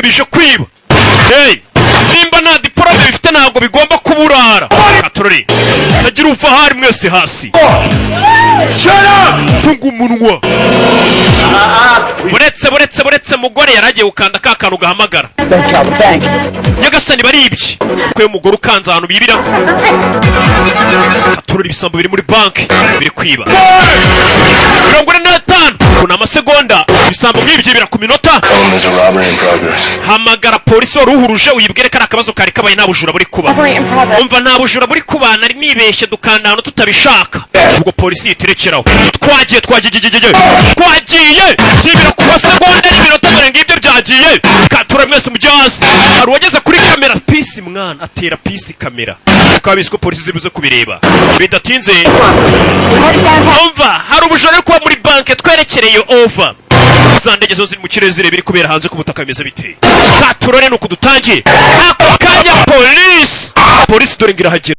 Bije kwiba. Hey, nimba nta diporome bifite, ntabwo bigomba kuburara. Katorori, tagira uva ahari, mwese hasi. Funga umunwa. Buretse, buretse, buretse. Mugore yari agiye gukanda ka kantu gahamagara. Thank God, the bank. Nyagasani, baribye kuko uyu mugore ukanze ahantu bibira. Katurura, ibisambo biri muri banki biri kwiba. 45, ubu ni amasegonda. Ibisambo nk'ibi byibira ku minota. Tell them there's a robbery in progress. Hamagara polisi wari uhuruje, uyibwire ko ari akabazo kari kabaye, nta bujura buri kuba. Robbery in progress. Umva, nta bujura buri kuba, nari nibeshye dukanda ahantu tutabishaka. Ubwo polisi yiterekeraho. Twagiye, twagiye, twagiye, twagiye. Byibira ku masegonda n'iminota. Dore ngibyo byagiye. Katura, mwese mujye hasi. Hari uwageze kuri kamera. Pisi mwana, atera pisi kamera, bikaba bizwi ko polisi zibuze kubireba bidatinze. Umva, hari ubujura buri kuba muri banki, twerekereye. Over. Za ndege zo ziri mu kirere zireba iri kubera hanze ku butaka bimeze bite. Katurore, ni uku dutangiye. Ako kanya polisi, polisi dore ngo irahagera.